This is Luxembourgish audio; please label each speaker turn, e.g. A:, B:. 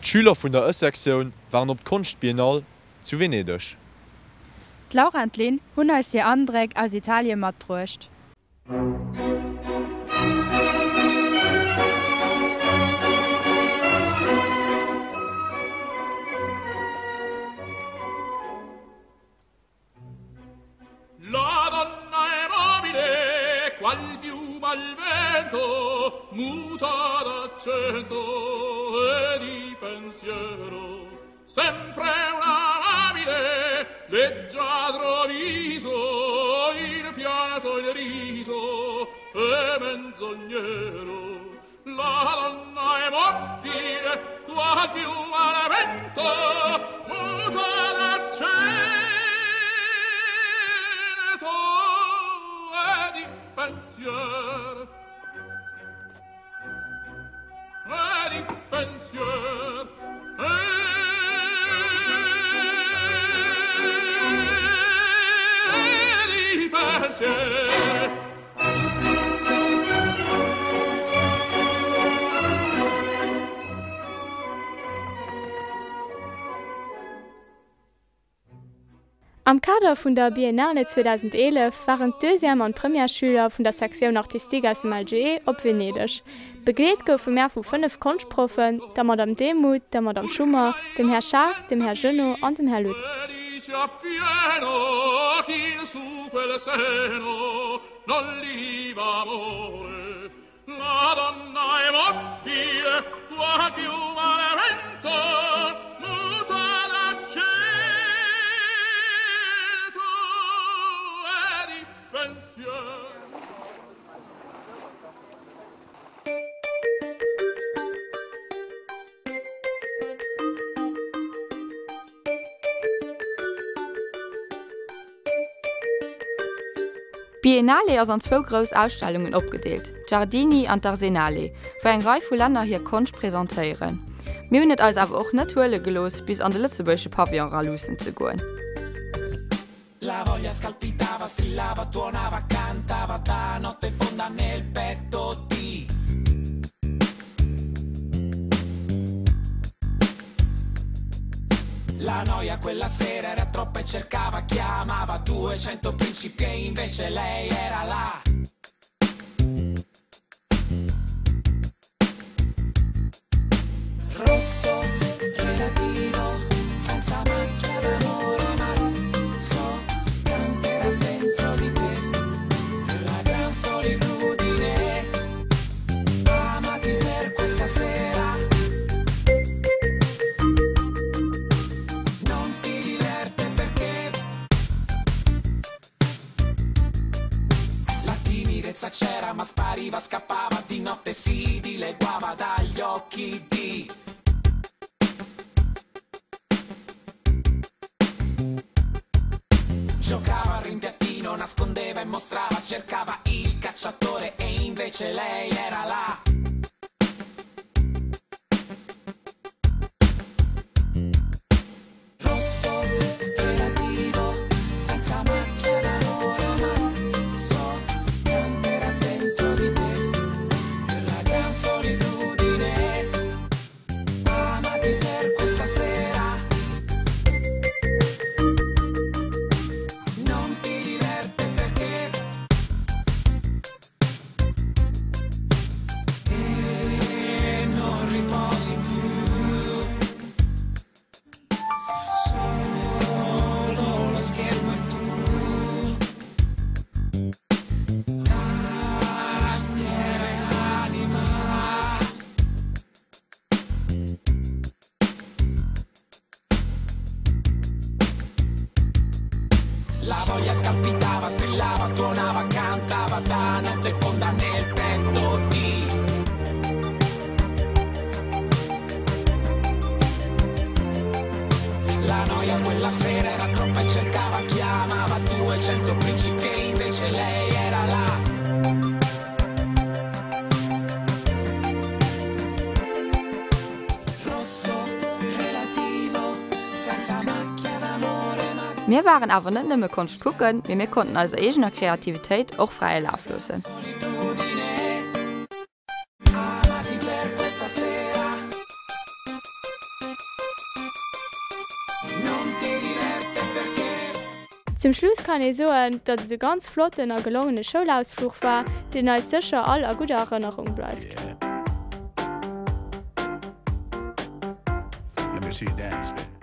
A: D'Schüler vun der Ë-Sektioun waren op d'Konschtbiennale zu Venedeg.
B: D'Laura an d'Lynn hunn eis hir Andréck aus Italien matbruecht.
C: La donna è mobile, qual piuma al vento, muta d'accento e di pensiero. Sempre un amabile, leggiadro viso, il pianto il riso e menzognero. La donna è mobile, qual piuma al vento, muta d'accento e di pensier. E di pensier, e di pensier.
D: Am Kader vun der Biennale 2011 waren d'Deuxième an d'Premièresschüler vun der Sektioun Artistique aus dem LGE op Venedeg. Begleet goufe mär vu 5 Konschtproffen, der Madame Demuth, der Madame Schummer, dem Här Schaar, dem Här Genot an dem Här Lutz.
B: D'Biennale ass an zwou grouss Ausstellungen opgedeelt, d'Giardini an d'Arsenale, wou eng Rei vu Länner hir Konscht presentéieren. Mir hunn et eis awer och net huele gelooss, bis an de lëtzebuergesche Pavillon era luussen ze goen.
E: La voglia scalpitava, strillava, tuonava, cantava da notte fonda nel petto di. La noia quella sera era troppa e cercava, chiamava 200 principi e invece lei era là. Rosso relativo, senza macchia d'amore, ma lo so, canterà dentro di te la gran solitudine. Amati per questa sera. Non ti diverte perché La timidezza c'era ma spariva, scappava di notte si dileguava dagli occhi di Giocava al rimpiattino, nascondeva e mostrava, cercava il cacciatore e invece lei era là. Rosso relativo, senza macchia d'amore, ma so canterà dentro di te la gran solitudine. Amati per questa sera. Non ti diverte perché E non riposi più. Solo lo schermo e tu. Tastiera e anima. La voglia scalpitava, strillava, tuonava, cantava da notte fonda nel petto di La noia quella sera era troppa e cercava, chiamava 200 principi e invece lei era là. Rosso relativo, senza macchia d'amore ma
B: Mir waren awer net nëmme Konscht kucken, mee mir konnten eiser eegener Kreativitéit och fräie Laf loossen.
E: Amati per questa sera.
D: Zum Schluss kann ee soen, datt et e ganz flotten a gelongene Schoulausfluch war, deen eis sécher all a gudder Erënnerung bleift.
F: Let me see you dance, baby.